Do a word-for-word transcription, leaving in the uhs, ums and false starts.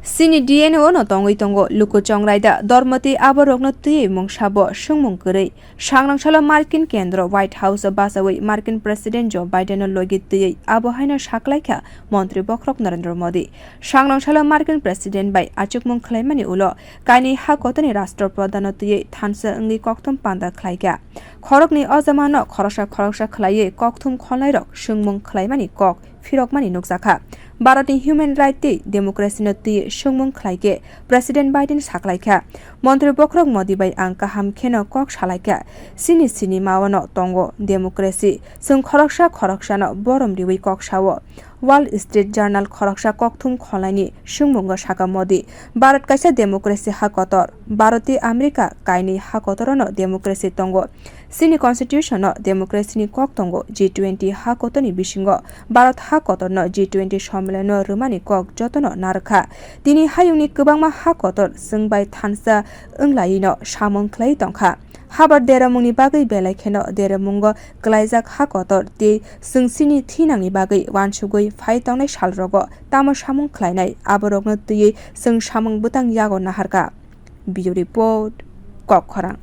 Chini D N A o no tongwi tongo luku chongraida dormoti aborokno twiwi mungsabo swngmung kwrwi. Sangnangsalo Markin kendro White House o bachawi Markin President Joe Biden no logi twiwi abo haino saklaikha Montri Bokhorok Narendra Modi. Sangnangsalo Markin President bai achukmung khwlaimani ulo kainwi ha kotorni Rashtra Pradhan no twiwi thansa wngwi kokthum panda khwlaikha. Khoroknwi o jama no khoroksa khoroksa khwlaiwi kokthum kholnairok swngmung khwlaimani kok phirokmani nukjakha. Bharatni human right tei democracy no twi swngmung khlaikhe President Biden saklaikha, Montri Bokhorok Modi bai ang kaham kheno kok salaikha. Chini sinima o no tongo democracy. Chwng khoroksa khoroksano borom riwi kok sao. Wall Street Journal khoroksa kokthum kholnaini swngmungo saka Modi, Bharat kaisa democracy ha kotor. Bharat tei America kainwi ha kotorono democracy tongo. Chini constitution-o democracy-ni kok tongo, G twenty ha kotorni bisingo Bharat ha kotorno G twenty sommelon-o rwmani kok jotono narwkha. Tini hayungni kwbangma ha kotor chwng bai thansa wnglaino samung khlai tongkha. Habar deromungni bagwi belai kheno deromungo kwlaijak ha kotor tei chwng chini thinangni bagwi uansugwi phai tongnai salrogo tamo samung khlainai, aborokno twiwi chwng samung bwtang yago naharkha. Bureau Report, Kokkhorang.